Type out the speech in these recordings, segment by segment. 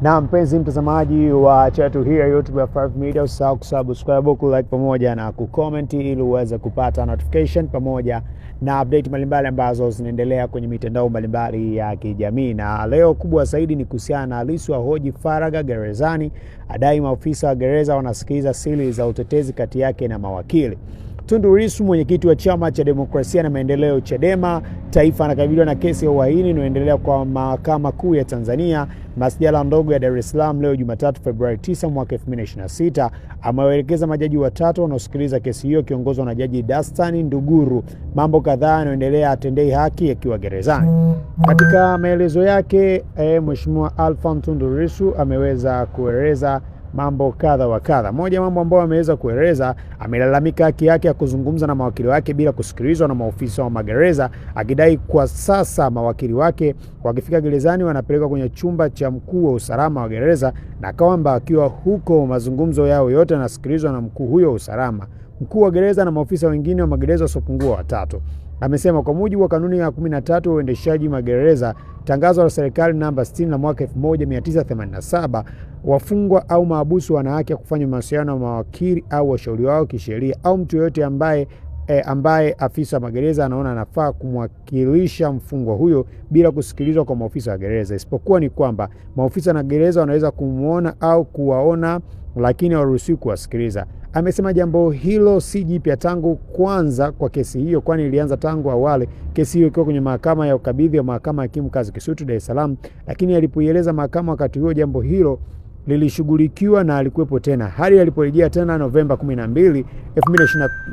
Na mpenzi mtazamaji wa channel hii ya YouTube ya 5 Media, usisahau kusubscribe, kulike pamoja na kucomment ili uweze kupata notification pamoja na update mbalimbali ambazo zinaendelea kwenye mitandao mbalimbali ya kijamii. Na leo kubwa zaidi ni kuhusiana na Lissu ahoji faragha gerezani, adai maofisa wa gereza wanasikiliza siri za utetezi kati yake na mawakili. Tundu Lissu, mwenyekiti wa Chama cha Demokrasia na Maendeleo Chadema Taifa, anakabiliwa na kesi ya uhaini inayoendelea kwa Mahakama Kuu ya Tanzania masjala ndogo ya Dar es Salaam leo Jumatatu Februari 9 mwaka 2026. Amewaelekeza majaji watatu wanaosikiliza kesi hiyo kiongozwa na Jaji Dastan Nduguru mambo kadhaa yanayoendelea atendei haki akiwa gerezani. Katika maelezo yake, Mheshimiwa Alpha Tundu Lissu ameweza kueleza mambo kadha wa kadha. Moja mambo ambayo ameweza kueleza, amelalamika haki yake ya kuzungumza na mawakili wake bila kusikilizwa na maofisa wa magereza, akidai kwa sasa mawakili wake wakifika gerezani wanapelekwa kwenye chumba cha mkuu wa usalama wa gereza, na kwamba akiwa huko mazungumzo yao yote yanasikilizwa na mkuu huyo wa usalama, mkuu wa gereza na maofisa wengine wa magereza wasiopungua watatu. Amesema kwa mujibu wa kanuni ya 13 wa uendeshaji magereza, tangazo la serikali namba 60 la mwaka 1987, wafungwa au mahabusu wana haki ya kufanya mawasiliano na mawakili au washauri wao kisheria au mtu yeyote ambaye afisa wa magereza anaona anafaa kumwakilisha mfungwa huyo bila kusikilizwa kwa maofisa wa gereza, isipokuwa ni kwamba maofisa na gereza wanaweza kumuona au kuwaona, lakini hawaruhusiwi kuwasikiliza. Amesema jambo hilo si jipya tangu kwanza kwa kesi hiyo, kwani ilianza tangu awali, kesi hiyo ikiwa kwenye mahakama ya ukabidhi wa mahakama ya hakimu mkazi Kisutu Dar es Salaam, lakini alipoieleza mahakama wakati huo jambo hilo lilishughulikiwa na alikuwepo tena hadi aliporejea tena Novemba 12,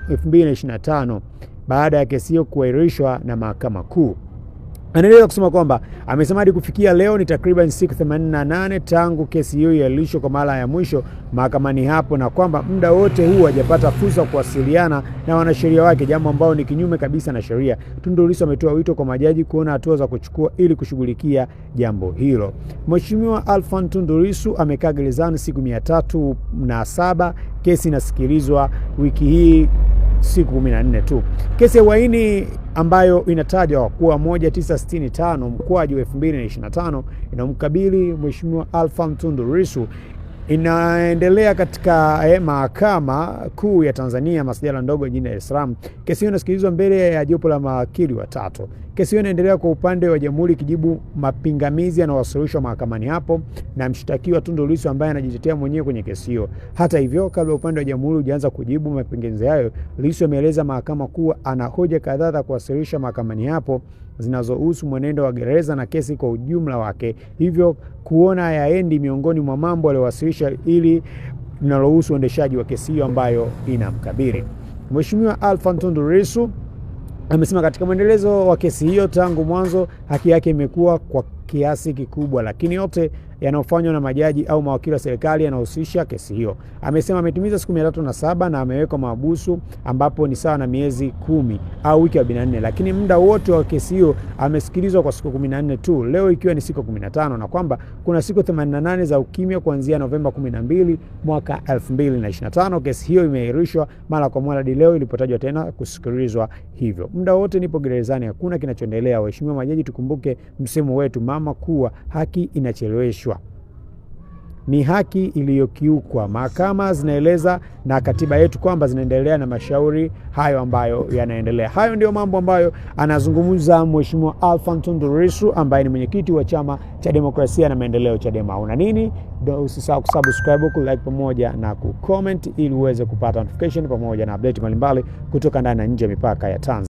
2025 baada ya kesi hiyo kuahirishwa na mahakama kuu. Anaendelea kusema kwamba amesema hadi kufikia leo ni takriban siku 88 tangu kesi hiyo iahirishwe kwa mara ya mwisho mahakamani hapo, na kwamba muda wote huu hajapata fursa kuwasiliana na wanasheria wake, jambo ambalo ni kinyume kabisa na sheria. Tundu Lissu ametoa wito kwa majaji kuona hatua za kuchukua ili kushughulikia jambo hilo. Mheshimiwa Alpha Tundu Lissu amekaa gerezani siku 307, kesi inasikilizwa wiki hii siku 14 tu. Kesi ya uhaini ambayo inatajwa kuwa 1965 mkwaju 2025 inamkabili Mheshimiwa Alpha Tundu Lissu inaendelea katika Mahakama Kuu ya Tanzania masjala ndogo jijini Dar es Salaam. Kesi hiyo inasikilizwa mbele ya jopo la mawakili watatu. Kesi hiyo inaendelea kwa upande wa jamhuri ikijibu mapingamizi yanayowasilishwa mahakamani hapo na mshtakiwa Tundu Lissu ambaye anajitetea mwenyewe kwenye kesi hiyo. Hata hivyo, kabla upande wa jamhuri hujaanza kujibu mapingamizi hayo, Lissu ameeleza mahakama kuwa ana hoja kadhaa za kuwasilisha mahakamani hapo zinazohusu mwenendo wa gereza na kesi kwa ujumla wake, hivyo kuona hayaendi miongoni mwa mambo aliyowasilisha ili linalohusu uendeshaji wa kesi hiyo ambayo inamkabili. Mheshimiwa Alpha Tundu Lissu amesema katika mwendelezo wa kesi hiyo tangu mwanzo haki yake imekuwa kwa kiasi kikubwa, lakini yote yanayofanywa na majaji au mawakili wa serikali yanahusisha kesi hiyo. Amesema ametimiza siku 307 na amewekwa mahabusu ambapo ni sawa na miezi 10 au wiki 44, lakini muda wote wa kesi hiyo amesikilizwa kwa siku 14 tu, leo ikiwa ni siku 15, na kwamba kuna siku 88 za ukimya kuanzia Novemba 12 mwaka 2025. Kesi hiyo imeahirishwa mara kwa mara hadi leo ilipotajwa tena kusikilizwa. Hivyo muda wote nipo gerezani, hakuna kinachoendelea. Waheshimiwa majaji, tukumbuke msemo wetu mama kuwa haki inacheleweshwa ni haki iliyokiukwa. Mahakama zinaeleza na katiba yetu kwamba zinaendelea na mashauri hayo ambayo yanaendelea. Hayo ndio mambo ambayo anazungumza Mheshimiwa Alpha Tundu Lissu ambaye ni mwenyekiti wa Chama cha Demokrasia na Maendeleo Chadema. Una nini? Usisahau kusubscribe, kulike pamoja na kucomment ili uweze kupata notification pamoja na update mbalimbali kutoka ndani na nje ya mipaka ya Tanzania.